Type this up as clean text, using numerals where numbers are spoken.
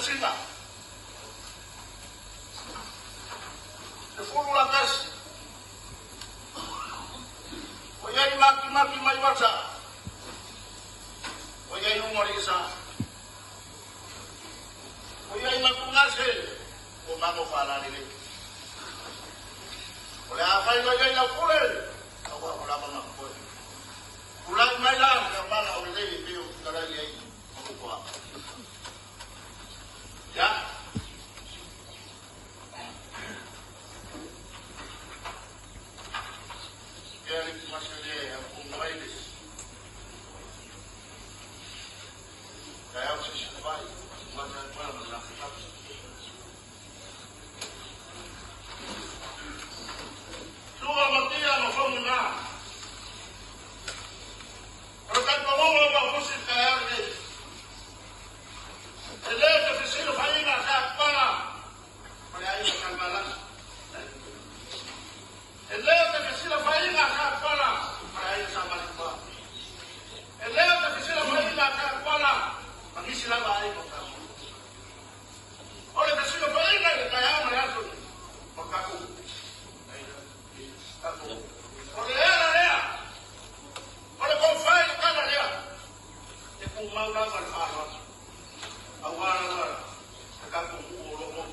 masina. 11. Ua i ai makimaki mai uata. Ua i ai luga o le isa. Ua i ai matugase o mago faalalelei. O le a fai mai ai lau pule, aua ua lava na koe. Tulai mai la le aumaga o lelei e pei o talai ai ma kukuaʻa. Ya. Ia le masele a mai le. Kaya o se sifai, ma sa pa ma la Sua matia ma fomu na. O le taipalogo ma fusi ka le. E le te fesilo faina sa pala. Ma le aiga Salmalasi. E le te fesilo faina sa pala. Ma le aiga sa Malikuā. E le te fesilo faina sa pala. Ma nisi lava aiga o tatou. O le fesilo faina i le taeao ma le aso nei. O tatou. Tatou. O le ala lea. O le kofai le tala lea. E tumau lava le faaaloalo. Aua lava le tatou nuu o lo o